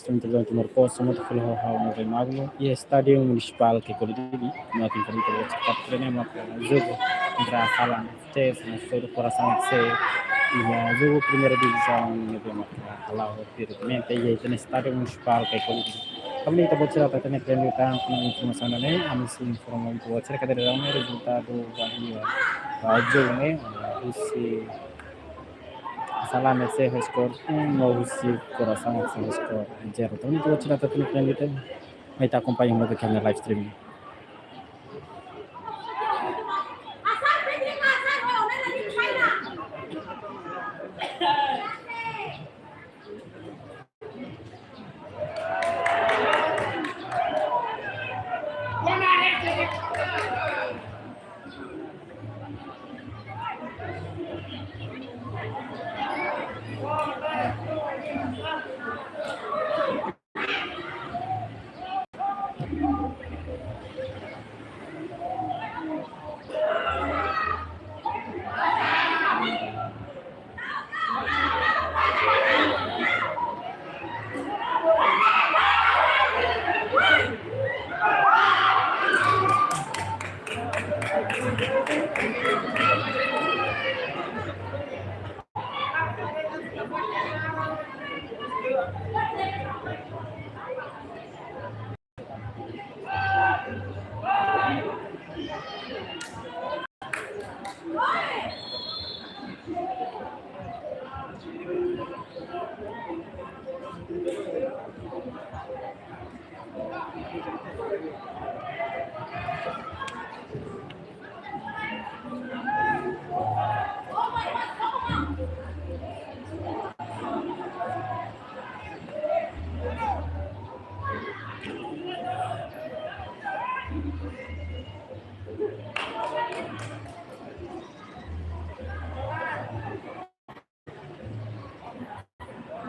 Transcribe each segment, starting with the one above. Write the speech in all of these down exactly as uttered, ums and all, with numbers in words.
Interior Timor Post, no te filo hau no be magno, iha Estádiu Munisipál Caicoli Dili, no atin por interior cekat trene maka jogu entre Asalam F C, no Coração F C, iha jogu primeira divizaun, no be maka hala'o diretamente iha Estádiu Munisipál Caicoli Dili. Kami ita-boot sira atu hatene kle'an liután kona-ba informasaun ne'e, ami sei informa ita-boot sira katak daudaun ne'e rezultadu ba iha, ba jogu ne'e, husi Asalam F C ho skor um, no husi Coração F C ho skor zero. Entaun, ita-boot sira atu hatene kle'an liután, mai ita akompaña no be kami live streaming.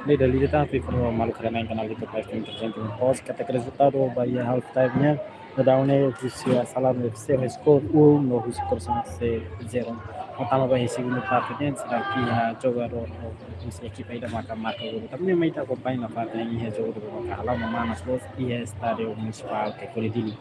Ne'e dala ida tan, atu informa maluk sira iha kanál YouTube live streaming Timor Post, katak rezultadu ba iha half time nian, daudaun ne'e husi Asalam F C ho skor um, no husi Coração F C zero. Entaun tama ba iha segunda parte nian, seidauk iha jogadór husi ekipa ida maka marka golu. Tanba ne'e mai ita akompaña nafatin iha jogu ne'ebé maka hala'o mamanas loos iha Estádiu Munisipál Caicoli Dili.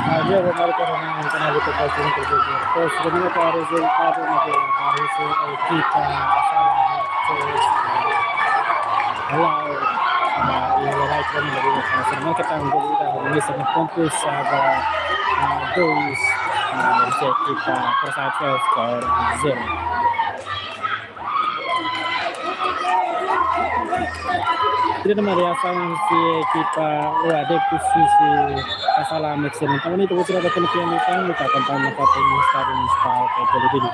Ah, dia bermain ke orang yang kena gitu, pas ini terjadi. Terus, sebenarnya, kalau rezultadu ne'ebé maka husi ekipa Asalam F C, eh, hala'o, ah, iha rai kami dari Asalam, kita unggul, kita bisa memfokus pada, ah, dois, ah, husi ekipa Coração F C, skor zero. Ida-ne'e mak reasaun husi ekipa, ou adeptus husi Asalam F C. Entaun, ita-boot sira atu hatene kle'an liután, ita akompaña nafatin iha Estádiu Munisipál Caicoli Dili.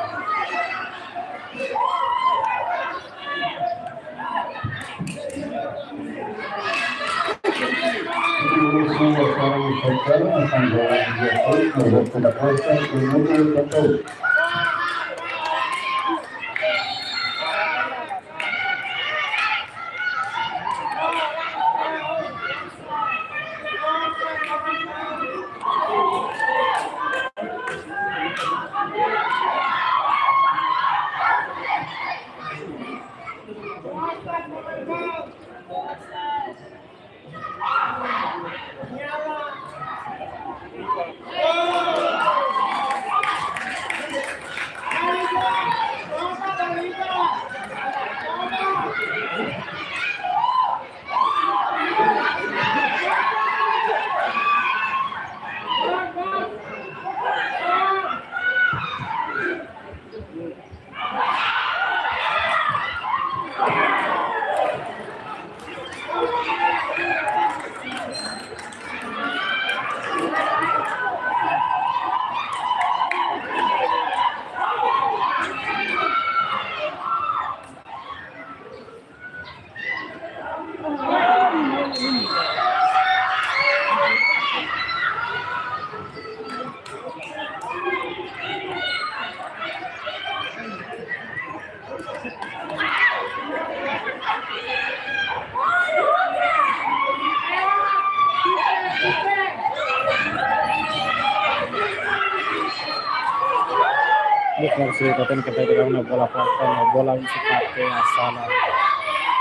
Sira hatene katak ida-ne'e bola falta, bola husi parte sala.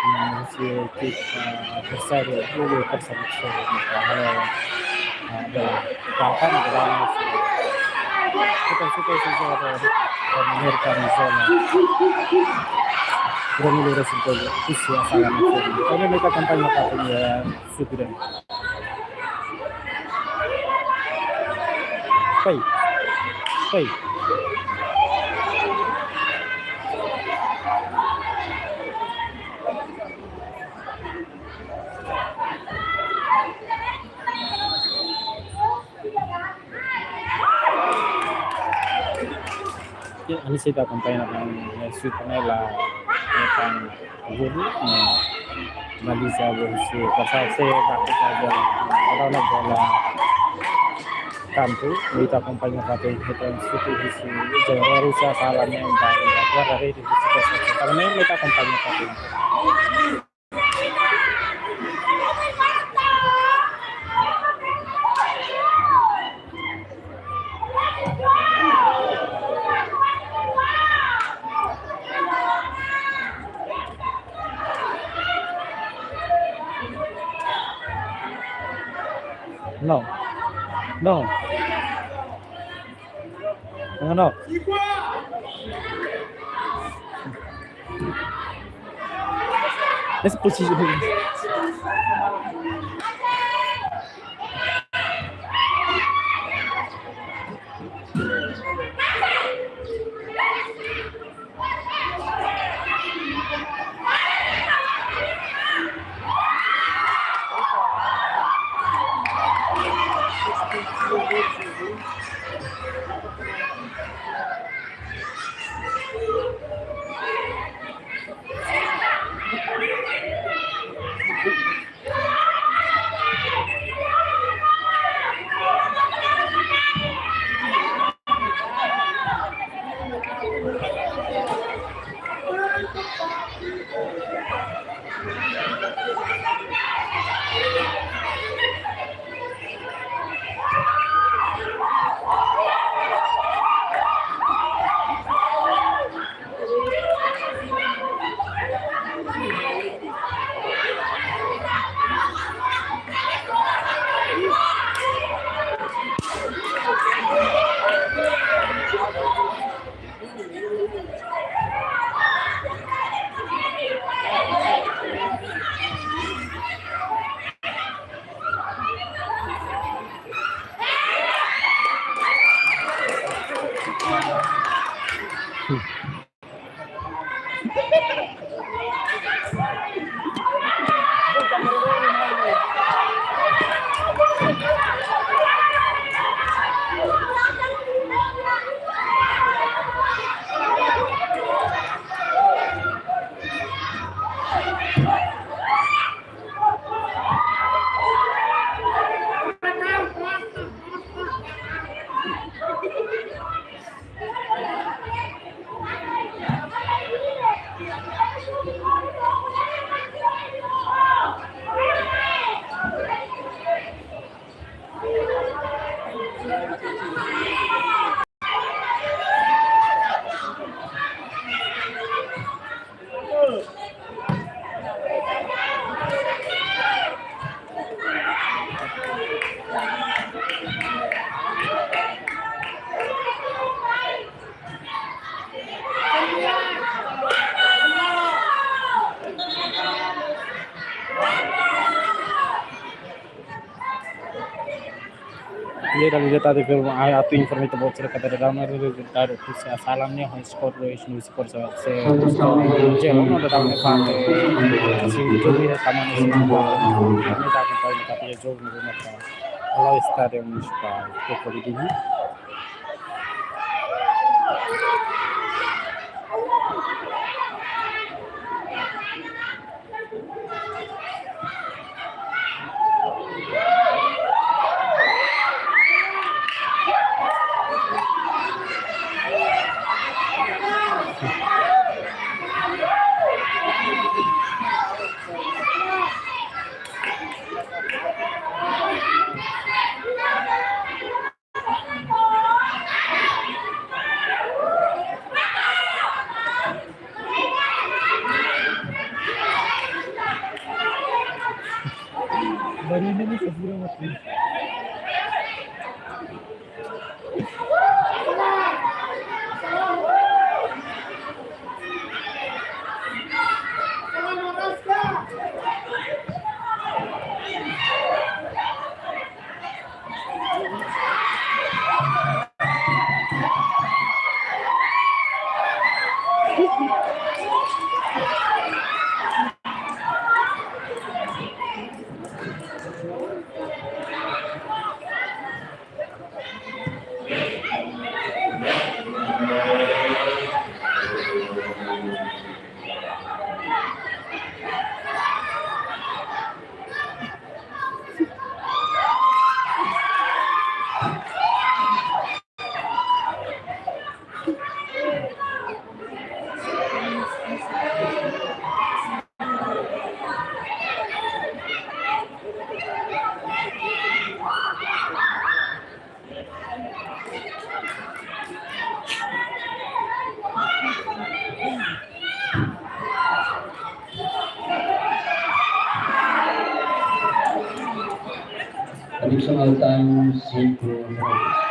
Hmm, husi ekipa adversáriu, jogu adversáriu, so, maka halo, ah, bola falta, maka halo, so, kita suka sih, so, ada, ada menurut kami, so, nah. Kurang lebih resiko, husi sala, nah, so. Kami minta kampanye apa pun ya, sudah. Pai. Pai. Ya, ami sei ita akompaña tan, eh, sui panela, eh, tan jogu, eh, baliza husi, pasal se baliza bola, bola na bola kampu, ita akompaña fatin, ita suku husi, jere rusa sala ne'e, ba, ba, guarda rede husi, tanba ne'e ita akompaña fatin. No. No. No, no. Essa posição. Iya, dari dia tadi film, ah, atu informe ita-boot sira katak daudaun ne'e rezultadu husi sala ne'e ho skor dois nol, skor sa, se, skor zero nol daudaun ne'e fatin, si, kami ita akompaña katak jogu ne'e maka, Palau Stadium Municipal, Kota Dili. Hari ini nih, segera mati. Additional time, cinco minutos.